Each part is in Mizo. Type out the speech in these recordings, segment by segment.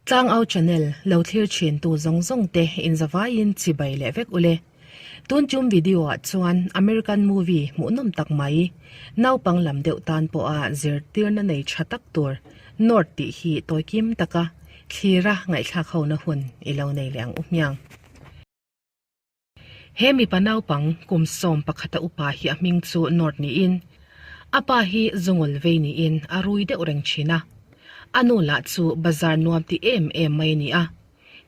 Tlangau channel lo thlir thin tu zawng zawng te inzavaiin chibai leh vek ule. Tun tum video ah chuan American movie hmuhnawm tak mai, naupang lam deuh tan pawha zirtirna nei tha tak tur North tih hi tawikim taka thlira ngaihthlak hona hun i lo nei leh ang u hmiang. He mipa naupang kum 11 a upa hi a hming chu North niin, a pa hi zungul vei niin a rui deuh reng thin a. A nu lah chu bazar nuam ti em em mai a ni a.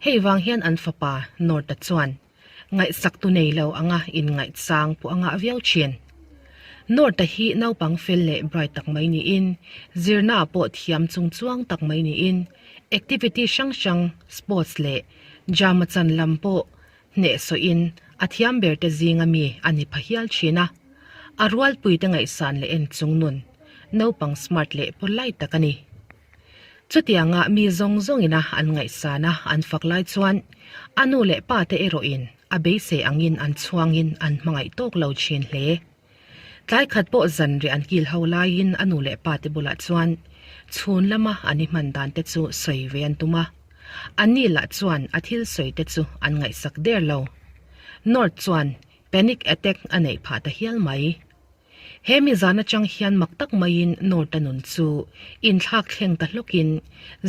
Hei vang hian an fapa North-a chuan ngaihsaktu nei lo anga inngaihchang pawh a ngah viau thin. North-a hi naupang fel leh bright tak mai niin, zirna pawh thiam chungchuang tak mai niin, activity hrang hrang, sports leh drama chan lam pawh hnehsawhin a thiam berte zinga mi a ni pha hial thin a. A rualpuite ngaihsan leh en chung nun, naupang smart leh polite tak a ni. Chutianga mi zawng zawngina an ngaihsan a, an fak lai chuan a nu leh pa te erawhin a beisei angin an chhuangin an hmangaih tawk lo thin hle. Tlai khat pawh zanriah an kil ho laiin a nu leh pa te bulah chuan chhun lama an i hman dan te chu sawi ve an tum a. Anni lah chuan a thil sawi te chu an ngaihsak der lo. North chuan panic attack a neih phah ta hial mai. He mi zan atang hian mak tak maiin North-a nun chu inthlak thleng ta hlawkin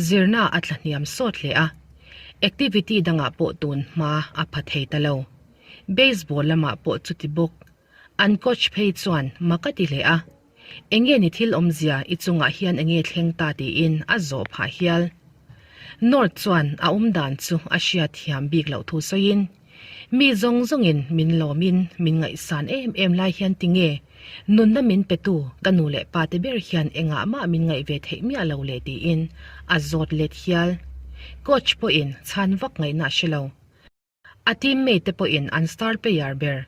zirna a tla hniam sawt hle a. Activity dangah pawh tun hma a pha thei ta lo. Baseball lamah pawh chuti bawk. An coach phei chuan mak a ti hle a. Enge ni thil awmzia i chungah hian enge thleng ta tiin a zawh phah hial. North chuan a awm dan chu a hriat thiam bik loh thu sawiin, Mi zawng zawngin min lawmin min ngaihsan em em lai hian tinge nunna min petu ka nu leh pa te ber hian engah mah min ngaih ve theih miah lo le tiin a zawt let hial. Coach pawhin chhan vak ngaihna a hre lo. A teammate te pawhin an star player ber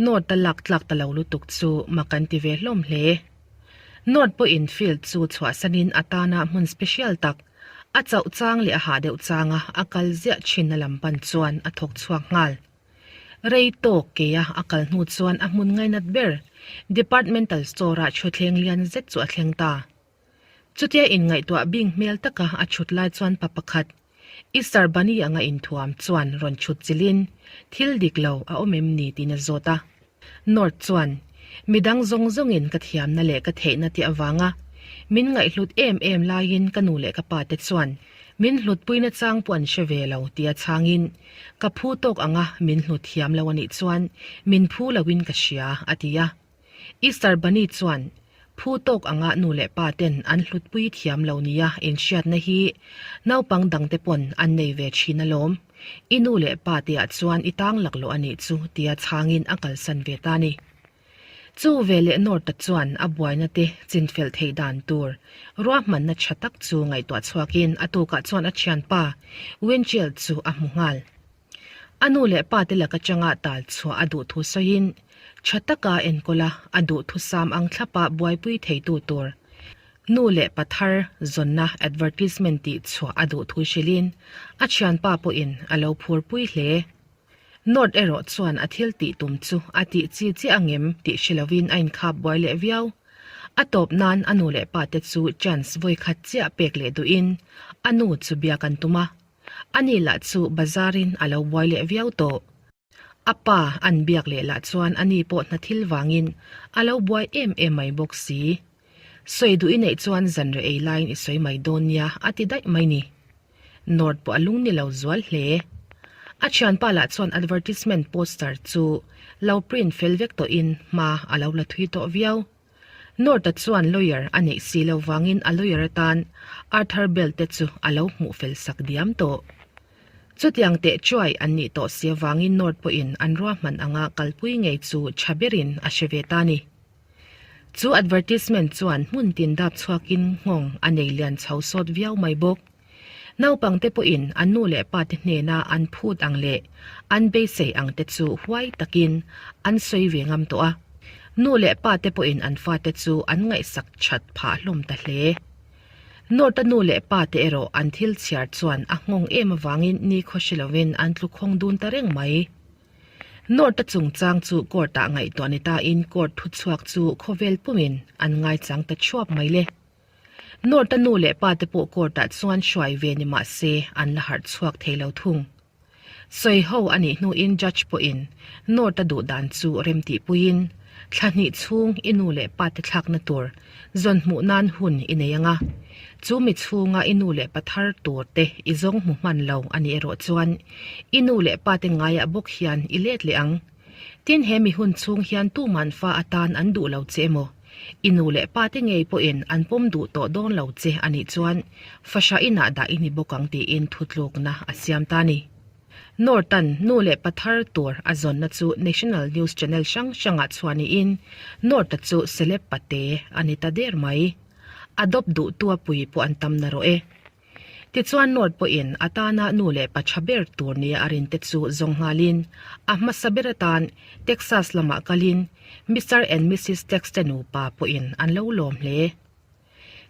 North a lak tlak ta lo lutuk chu mak an ti ve hlawm hle. North pawhin field chu chhuahsanin a tana hmun special tak, a chauh chang leh a hah deuh changa a kal ziah thinna lam pan chuan a thawk chhuak nghal. Rei tawk keia a kal hnu chuan a hmun ngainat ber departmental store-ah thutthleng lian zet chu a thleng ta. Chutia inngaihtuah bing hmel taka a chhut lai chuan pa pakhat, Easter Bunny anga inthuam chuan rawn chhut chilhin, Thil dik lo a awm em ni? tiin a zawt a. North chuan, Midang zawng zawngin ka thiamna leh ka theihna te avanga min ngaihhlut em em laiin ka nu leh ka pa te chuan min hlutpuina chang pawh an hre ve lo tia chhangin, Ka phu tawk anga min hlut thiam lo anih chuan min phu loin ka hria, a ti a. Easter Bunny chuan phu tawk anga nu leh pa ten an hlutpui thiam lo nia inhriatna hi naupang dangte pawn an nei ve thin alawm. I nu leh pa teah chuan i tang laklawh a nih chu tia chhangin a kalsan ve ta ni. Chu veleh North-a chuan a buaina te chinfelh theih dan tur ruahmanna tha tak chu ngaihtuah chhuakin a tukah chuan a thianpa Winchell chu a hmu nghal. A nu leh pa te lak atanga tal chhuah a duh thu sawiin, tha taka enkawl a, a duh thusam ang thlapa buaipui theitu tur nu leh pa thar zawnna advertisement tih chhuah a duh thu hrilhin a thianpa pawhin a lo phurpui hle. North erawh chuan a thil tih tum chu a tih chi chiah angem tih hre lovin a inkhap buai leh viau. A tawp nan a nu leh pa te chu chance vawikhat chiah pek leh duhin a nu chu biak an tum a. Ani lah chu bazarin a lo buai leh viau tawh. A pa an biak leh lah chuan ani pawh hna thil vangin a lo buai em em mai bawk si. Sawi duh i neih chuan zanriah ei laiin i sawi mai dawn nia a ti daih mai ni. North pawh a lung ni lo zual hle. A thianpa lah chuan advertisement poster chu lo print fel vek tawhin hma a lo la thui tawh viau. North-a chuan lawyer a neih si lo vangin a lawyer atan Arthur Bell te chu a lo hmuh fel sak diam tawh. Chutiang teh chuai an nih tawh si avangin North pawhin an ruahman anga kalpui ngei chu tha berin a hre ve ta ni. Chu advertisement chuan hmun tin dap chhuakin nghawng a nei lian chho sawt viau mai bawk. Naupangte pawhin an nu leh pate hnena an phut ang leh an beisei ang te chu huai takin an sawi ve ngam tawh a. Nu leh pate pawhin an fate chu an ngaihsak that phah hlawm ta hle. North-a nu leh pate erawh an thil chhiar chuan a nghawng em avangin nikhaw hre lovin an tlu khawng dun ta reng mai. North-a chungchang chu court-ah ngaihtuah ni tain court thuchhuak chu khawvel pumin an ngaichang ta thuap mai le. North-a nu leh pa te pawh court-ah chuan hruai ve ni mah se an la harh chhuak thei lo thung. Sawi ho a nih hnuin judge pawhin North-a duh dan chu remtihpuiin thla hnih chhung i nu leh pa te thlakna tur zawn hmuh nan hun i nei ang a, chu mi chhunga i nu leh pa thar tur te i zawng hmu hman lo a nih erawh chuan i nu leh pa te ngaiah bawk hian i let leh ang. Tin he mi hun chhung hian tuman fa atan an duh lo che emaw? I nu leh pa te ngei pawhin an pawm duh tawh dawn lo che a nih chuan fahrah inah dah i ni bawk ang tiin thutlukna a siam ta a ni. North-a'n nu leh pa thar tur a zawnna chu National News Channel hrang hrangah chhuah niin North-a chu celeb pate a ni ta der mai. Adopt duhtu a pui pawh an tam narawh e. Tichuan North pawhin a tana nu leh pa tha ber tur nia a rinte chu zawng nghalin a hmasa ber atan Texas lamah kalin Mister and Missis Tex te nupa pawhin an lo lawm hle.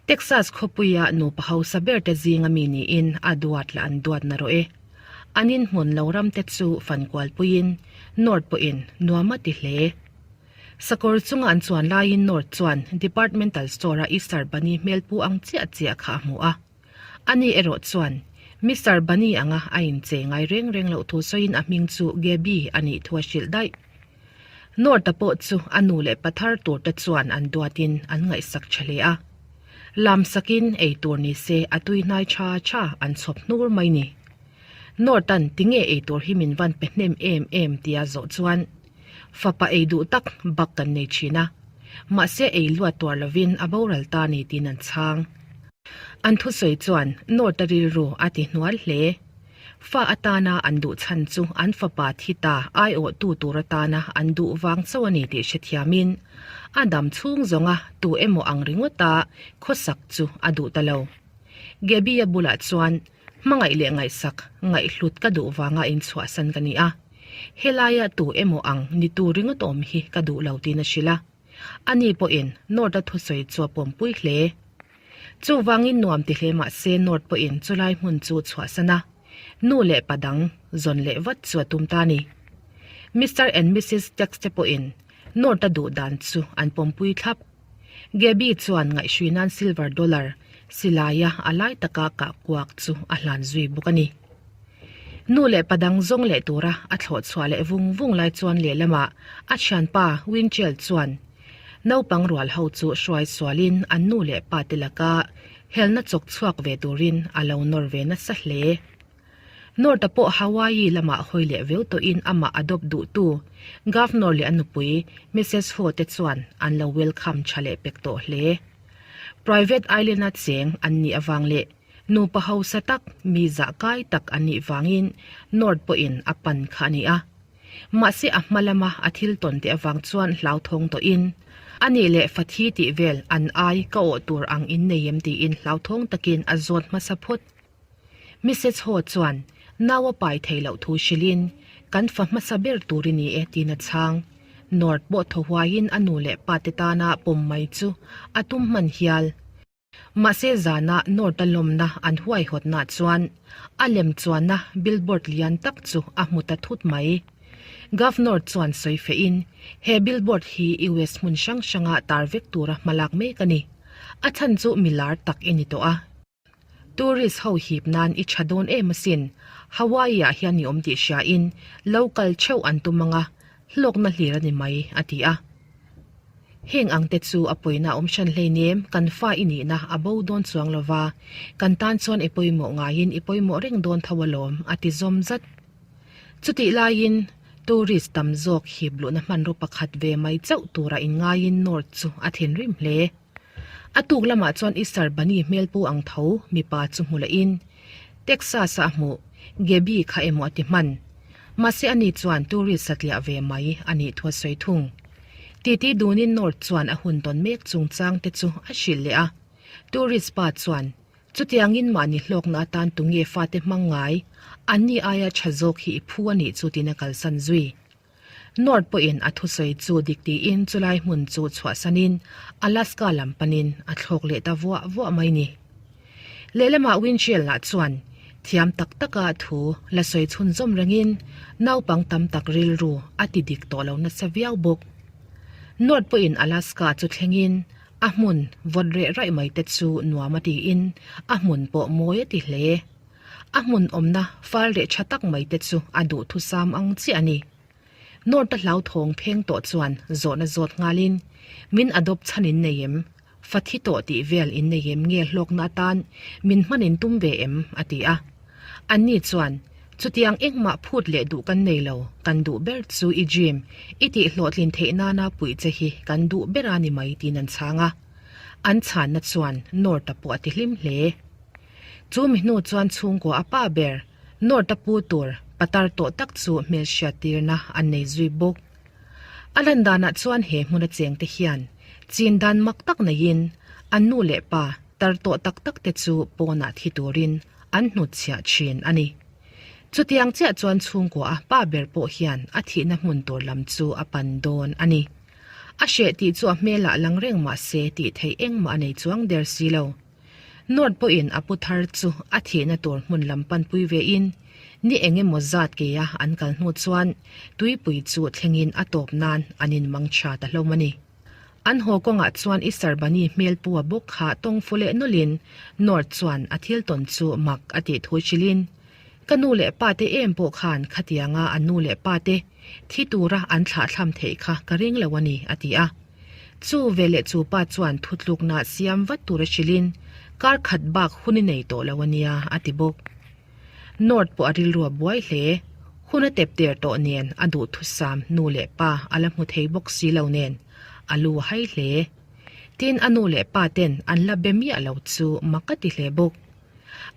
Texas khawpuia nupa hausa ber te zinga mi niin a duat lah an duat narawh e. An inhmun lo ram te chu fankualpuiin North pawhin nuam a ti hle. Sakawr chunga an chuan laiin North chuan departmental store-a Easter Bunny hmel pu ang chiah chiah kha a hmu a. Ani erawh chuan Mister Bunny anga a inchei ngai reng reng loh thu sawiin a hming chu Gabby a nih thu a hrilh daih. North-a pawh chu a nu leh pa thar turte chuan an duatin an ngaihsak tha hle a. Lamsakin ei tur ni se a tui hnai tha tha an chhawp hnur mai ni. North-a'n tinge ei tur hi min van pe hnem em em tia zawh chuan Fapa ei duh tak bak kan nei thin a, mahse ei luat tuar lovin a boral ta ni tiin an chhang. An thusawi chuan North-a rilru a ti hnual hle. Fa atana an duh chhan chu an fapa thi ta aiawhtu tur atana an duh vang chauh a ni tih hrethiamin a dam chhung zawnga tu emaw ang ringawta khawsak chu a duh ta lo. Gaby-a bulah chuan Hmangaih leh ngaihsak, ngaihhlut ka duh vanga inchhuahsan ka ni a. Helaia tu emaw ang ni tur ringawt awm hi ka duh lo tiin a hrilh a. Ani pawhin North-a thusawi chu a pawmpui hle. Chuvangin nuam ti hle mah se North pawhin chulai hmun chu chhuahsan a, nu leh pa dang zawn leh vat chu a tum ta a ni. Mister and Missis Tex te pawhin North-a duh dan chu an pawmpui thlap. Gaby chuan ngaihhrui nan silver dollar silaia a lai taka kah kuak chu a hlan zui bawk a ni. Nu leh pa dang zawng leh tura a thlawh chhuah leh vung vung lai chuan lehlamah a thianpa Winchell chuan naupang rual ho chu hruai sualin an nu leh pa te laka helna chawk chhuak ve turin a lo nawr ve nasa hle. North-a pawh Hawaii lamah hawi leh viau tawhin amah a dawp duhtu Governor leh a nupui Missus Ho te chuan an lo welcome tha leh pek tawh hle. Private island-a cheng an nih avang leh nupa hausa tak, mi zah kai tak an nih vangin North pawhin a pan kha a ni a. Mahse a hma lama a thil tawn teh avang chuan hlauthawng tawhin, A nih leh Fathi tih vel an ai ka awh tur ang in nei em tiin hlauthawng takin a zawt hmasa phawt. Missus Ho chuan nau a pai thei loh thu hrilhin, Kan fa hmasa ber tur i ni e tiin a chhang. North pawh thaw huaiin a nu leh pa te tana pawm mai chu a tum hman hial. Mahse zana North-a lawmna an huaihawtnaah chuan a lem chuanna billboard lian tak chu a hmu ta thut mai. Governor chuan sawi fehin, He billboard hi US hmun hrang hranga tar vek tura hmalak mek a ni. A chhan chu milar tak i ni tawh a. Tourist ho hip nan i tha dawn em asin, Hawaii ah hian i awm tih hria in lo kal theuh an tum anga, hlawkna hlir a ni mai, a ti a. Heng ang te chu a pawina a awm hran hleinem, kan fa i nihna a bo dawn chuang lova, kan tan chuan i pawimawh ngaiin i pawimawh reng dawn tho alawm, a ti zawm zat. Chutih laiin tourist tam zawk hip luhna hmanraw pakhat ve mai chauh tura inngaiin North chu a thinrim hle. A tuk lamah chuan Easter Bunny hmel pu ang tho mipa chu hmu lahin Texas-a a hmuh Gabby kha emaw a ti hman. Mahse ani chuan tourist satliah ve mai a nih thu a sawi thung. Titi dunin North chuan a hun tawn mek chungchang te chu a hrilh leh a. Tourist pa chuan, Chutiangin mahni hlawkna atan tunge fate hmang ngai? Anni aia tha zawk hi i phu a nih chu tiin a kalsan zui. North pawhin a thusawi chu dik tiin chulai hmun chu chhuahsanin Alaska lam panin a thlawk leh ta vuah vuah mai ni. Lehlamah Winchell lah chuan thiam tak taka thu la sawi chhunzawm rengin naupang tam tak rilru a ti dik tawh lo nasa viau bawk. North pawhin Alaska chu thlengin. A hmun vawt reh raih mai te chu nuam a tiin a hmun pawh mawi a ti hle. A hmun awmna fal reh tha tak mai te chu a duhthusam ang chiah a ni. North-a hlauthawng pheng tawh chuan zawhna zawt nghalin, Min adopt chhan in nei em? Fa thi tawh tih vel in nei em nge hlawkna atan min hman in tum ve em? a ti a. Anni chuan, Chutiang engmah phut leh duh kan nei lo, kan duh ber chu i dream i tih hlawhtlin theih nana puih che hi kan duh ber a ni mai tiin an chhang a. An chhanna chuan North-a pawh a ti hlim hle. Chu mi hnu chuan chhungkua a pa ber North-a pu tur patar tawh tak chu hmelhriat tirna an nei zui bawk. A lan danah chuan he hmuna chengte hian chin dan mak tak neiin an nu leh pa tar tawh tak tak te chu pawnah thi turin an hnutchhiah thin a ni. Chutiang chiah chuan chhungkua a pa ber pawh hian a thihna hmun tur lam chu a pan dawn a ni. A hreh tih chu a hmelah lang reng mah se tih theih engmah a nei chuang der si lo. North pawhin a pu thar chu a thihna tur hmun lam panpui vein ni eng emaw zat keia an kal hnu chuan tuipui chu thlengin a tawp nan an inmang tha ta hlawm a ni. An haw kawngah chuan i Sarbani hmel pu a bawk kha tawng fu leh nawlhin North chuan a thil tawn chu mak a tih thu hrilhin, Ka nu leh pa te em pawh khan khatianga an nu leh pa te thi tura an thlahthlam theih kha ka ring lo a ni, a ti a. Chu veleh chu pa chuan thutlukna siam vat tura hrilhin kar khat bak hun i nei tawh lo a nia, a ti bawk. North pawh a rilru a buai hle. Hun a tep der tawh nen a duhthusam nu leh pa a la hmu thei bawk si lo nen a lu a hai hle. Tin, a nu leh pa ten an la be miah lo chu mak a ti hle bawk.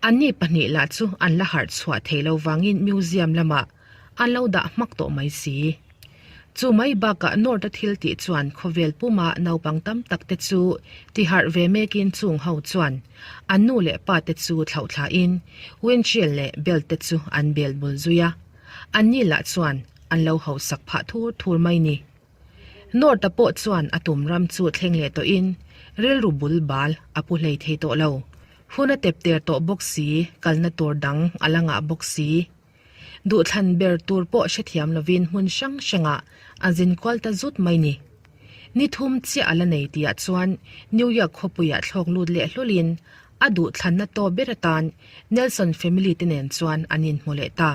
Anni pahnih lah chu an la harh chhuah thei lo vangin museum lamah an lo dah hmak tawh mai si. Chu mai bakah North-a thil tih chuan khawvel puma naupang tam tak te chu ti harh ve mekin chung ho chuan an nu leh pa te chu thlauh thlain windshield leh belt te chu an bel bul zui a, anni lah chuan an lo hausak phah thur thur mai ni. North-a pawh chuan a tum ram chu thleng leh tawhin rilru bul bal a pu hlei thei tawh lo. Hun a tep ter tawh bawk si, kalna tur dang a la ngah bawk si. Duhthlan ber tur pawh hrethiam lovin hmun hrang hrangah a zin kual ta zut mai ni. Ni thum chiah a la nei tihah chuan New York khawpuiah thlawk lut leh hlawlin a duhthlanna tawp ber atan Nelson family te nen chuan an inhmu leh ta.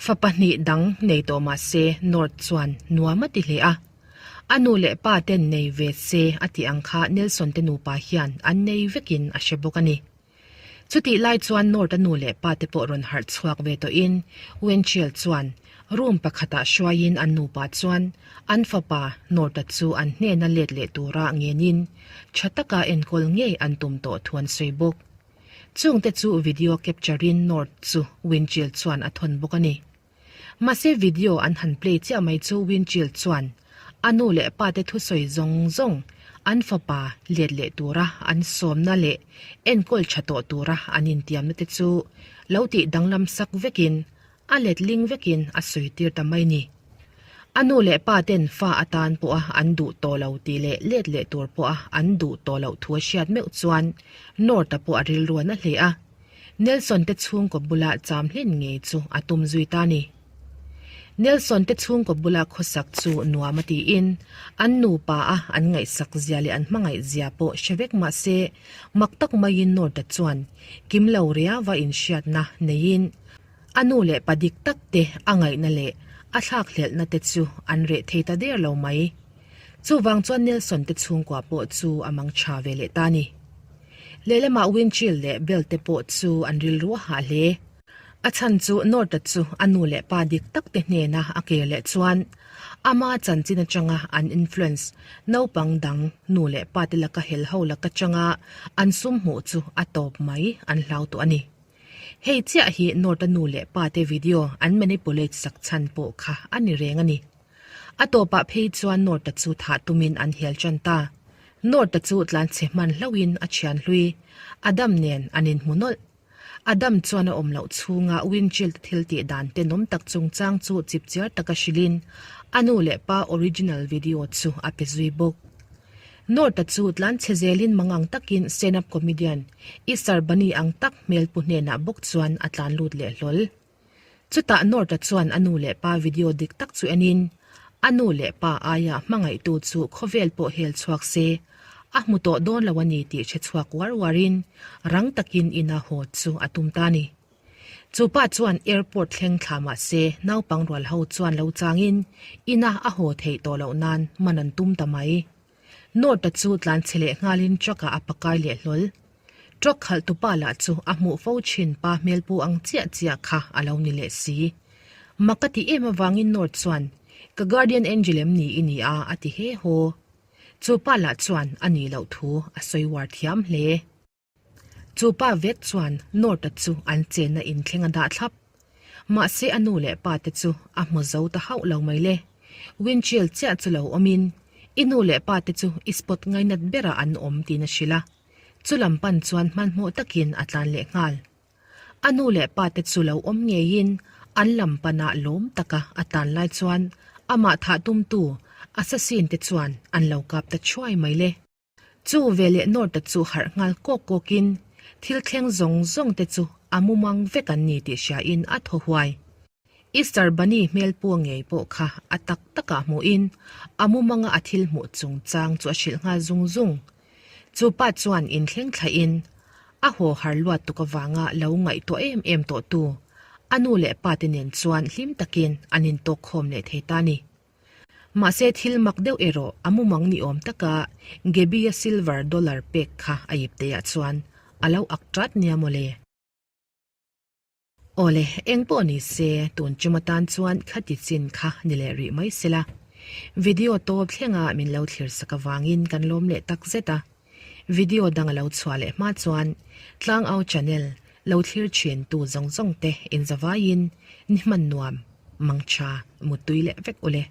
Fa pahnih dang nei tawh mah se North chuan nuam a ti hle a. A nu leh pa ten nei ve se a tih ang kha Nelson te nupa hian an nei vekin a hre bawk a ni. Chutih lai chuan North-a nu leh pa te pawh rawn harh chhuak ve tawhin Winchell chuan room pakhatah hruaiin an nupa chuan an fapa North-a chu an hnena let leh tura ngenin tha taka enkawl ngei an tum tawh thu an sawi bawk. Chungte chu video capture-in North chu Winchell chuan a thawn bawk a ni. Mahse video an han play chiah mai chu Winchild chuan a nu leh pa te thusawi zawng zawng an fapa let leh tura an sawmna leh enkawl tha tawh tura an intiamna te chu lo tih danglam sak vekin a letling vekin a sawi tir ta mai ni. A nu leh pa ten fa atan pawha an duh tawh lo tih leh let leh tur pawha an duh tawh loh thu a hriat meuh chuan North-a pawh a rilruan a hle a. Nelson te chhungkaw bula cham hlen ngei chu a tum zui ta ni. Nelson te chhungkaw bula khawsak chu nuam a tiin an nupa a an ngaihsak zia leh an hmangaih zia pawh hre vek mah se mak tak maiin Norda chuan kim lo riauva inhriatna neiin a nu leh pa dik tak te a ngaihna leh a thlakhlelhna te chu an reh thei ta der lo mai. Chuvang chuan Nelson te chhungkua pawh chu a mang tha ve leh ta ni. Lehlamah Winchill leh Bell te pawh chu an rilru a hah hle. A chhan chu North-a chu a nu leh pa dik tak te hnena a kir leh chuan ama chanchin atanga an influence naupang dang nu leh pa te laka hel ho laka changa an sum hmuh chu a tawp mai an hlau tawh a ni. Hei chiah hi North-a nu leh pa te video an manipulate sak chhan pawh kha a ni reng a ni. A tawpah phei chuan North-a chu thah tumin an hel tan ta. North-a chu tlanchhe hman hlauhin a thian hlui, Adam nen an inhmu nawlh. Adam chuan a awm loh chhunga Winchild thil tih dan tenawm tak chungchang chu chipchiar taka hrilhin a nu leh pa original video chu a pe zui bawk. North-a chu tlanchhe zelin mangang takin stand-up comedian Isar Bani ang tak hmelpu hnenah bawk chuan a tlan lut leh hlawl. Chutah North-a chuan a nu leh pa video dik tak chu enin, a nu leh pa aia hmangaihtu chu khawvel pawh hel chhuak se, A hmu tawh dawn lo a ni tih hre chhuak uar uarin rang takin ina haw chu a tum ta a ni. Chu pa chuan airport thleng thla mah se naupang rual ho chuan lo changin ina a haw theih tawh loh nan man an tum ta mai. North-a chu tlan chhe leh nghalin truck-ah a pakai leh hlawl. Truck khalh tupa lah chu a hmuh fo thin pa hmelpu ang chiah chiah kha a lo ni leh si. Mak a ti em avangin North chuan, Ka guardian angel em ni i ni a? a ti he haw. Chu pa lah chuan a nih loh thu a sawi uar thiam hle. Chu pa vek chuan North-a chu an chenna inthleng a dah thlap. Mahse a nu leh pa te chu a hmu zo ta hauh lo mai le. Winchill chiah chu lo awmin, I nu leh pa te chu i spot ngainat berah an awm tiin a hrilh a. Chu lam pan chuan hmanhmawh takin a tlan leh nghal. A nu leh pa te chu lo awm ngeiin an lam panah lawm taka a tan lai chuan amah thah tumtu assassin te chuan an lo kap ta thuai mai le. Chu veleh North-a chu harh nghal kawk kawkin thil thleng zawng zawng te chu a mumang vek an ni tih hriain a thaw huai. Easter Bunny hmel pua ngei pawh kha a tak takah hmuhin a mumanga a thil hmuh chungchang chu a hrilh nghal zung zung. Chu pa chuan inthleng thlahin a haw har luat tuk avanga lo ngaihtuah em em tawhtu a nu leh pa te nen chuan hlim takin an intawkkhawm leh thei ta a ni. Mahse thil mak deuh erawh a mumang ni awm taka Gaby-a silver dollar pek kha a ipteah chuan a lo ak tat nia mawle. Awle, eng pawh ni se, tun tum atan chuan khati chin kha ni leh rih mai sela. Video tawp thlenga min lo thlir sak avangin kan lawm leh tak zet a. Video dang a lo chhuah leh hma chuan Tlangau channel lo thlir thin tu zawng zawng te inzavaiin ni hman nuam, mangtha, muttui leh vek ule.